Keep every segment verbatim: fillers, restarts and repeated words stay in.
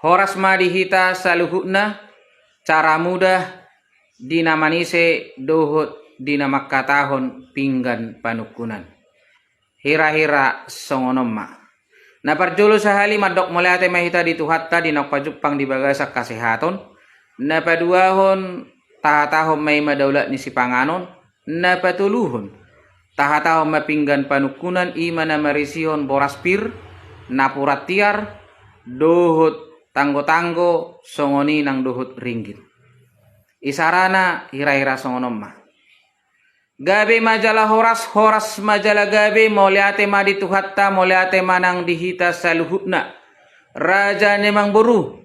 Horas ma di hita saluhutna, cara mudah di na manise dohot di na mangkatahon pinggan panungkunan. Hira-hira songon on ma. Na parjolo sahali mandok mauliate ma hita di Tuhanta di naung pajumpang di bagasan hasehaton, na paduahon tahatahon ma i ma daulat ni sipanganon, na patoluhon tahatahon ma pinggan panungkunan i ma na marisihon boras pir, napuran tiar, dohot tanggotanggo songon i nang dohot ringgit. Isarana hira-hira songon on ma. Gabe ma jala horas, horas ma jala gabe, mauliate ma di Tuhanta, mauliate ma nang di hita saluhutna. Raja ni amangboru,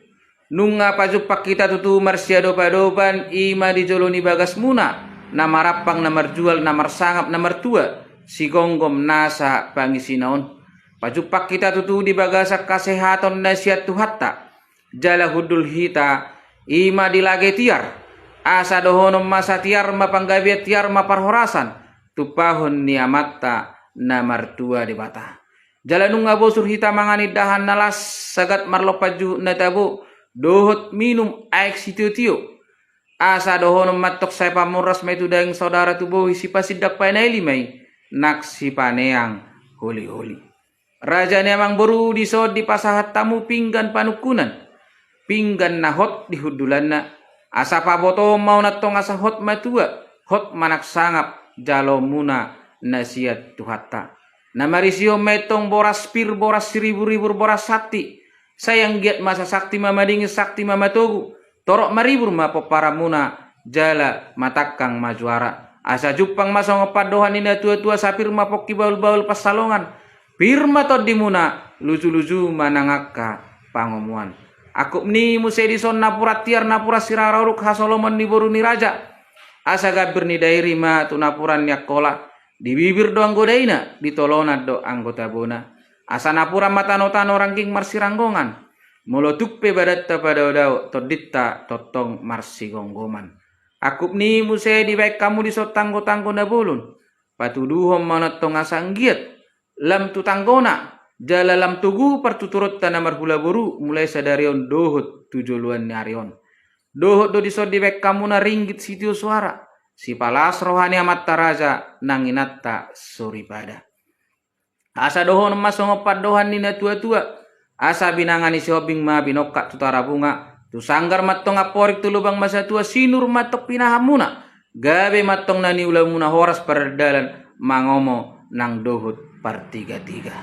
nunga pajumpang hita tutu marsiadopadopan i ma di jolo ni bagasmuna, na marampang, na marjual, na marsangap, na martua, sigomgom nasa pangisina on. Pajumpang hita tutu di bagasan hasehaton na sian Tuhanta. Jala hundul hita i ma di lage tiar, asa dohonon ma satiar ma panggabean, tiar ma parhorasan, tumpahon ni Amanta na martua Debata. Jala nunga bosur hita mangan indahan na las, sagat marlompan juhut na tabo, dohot minum aek sitiotio. Asa dohonon ma antong sai pamurnas ma i tu daging, saudara tu bohi, sipasindak painaili ma i nang sipaneang holiholi. Raja ni amangboru, dison dipasahat hamu pinggan panungkunan, pinggan na hot di hundulanna, asa pabotohon ma on antong asa hot matua, hot ma nang sangap jaloonmuna na sian Tuhanta. Na marisihon ma i antong boras pir, boras siriburibur, boras santi. Sai anggiat ma asa santi ma madingin, santi ma matogu, torop maribur ma pomparanmuna, jala matangkang ma juara. Asa jumpang ma songon pandohan ni natuatua, asa pir ma pongki bahulbahul pansalongan, pir ma tondimuna, lujuluju ma nang angka pangomoan. Angkup ni i muse dison napuran tiar, napuran sirara uruk, hasolomon ni boru ni raja. Asa gambir ni dairi ma tu napuran ni angkola, di bibir do anggo daina, di tolonan do anggo tabona. Asa napuran ma tanotano rangging marsiranggongan, molo tung pe badanta padaodao, tondinta tongtong marsigomgoman. Angkup ni i muse dibaen hamu dison tanggotanggo na bolon, patuduhon ma on antong asa anggiat lam tu tanggona, jala lam togu partuturonta na marhula boru, mulai sadari on dohot tu joloan ni ari on. Dohot do dison dibaen hamuna ringgit sitio soara, sipalas roha ni amanta raja nang inanta soripada. Asa dohonon ma songon pandohan ni natuatua, asa binanga ni Sihombing ma binongkak tu Tarabunga, tu sanggar ma antong amporik, tu lubang ma satua sinur ma antong pinahanmuna, gabe ma antong na niulamuna horas pardalan mangomo nang dohot partigatiga.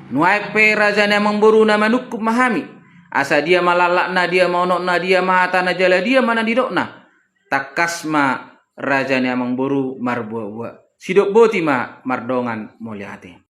Nuaeng pe raja ni amangboru na manungkun ma hami, asa dia ma lallatna, dia ma unokna, dia ma hatana jala dia ma na nidokna, tangkas ma raja ni amangboru marboaboa. Sidok boti ma mardongan mauliate.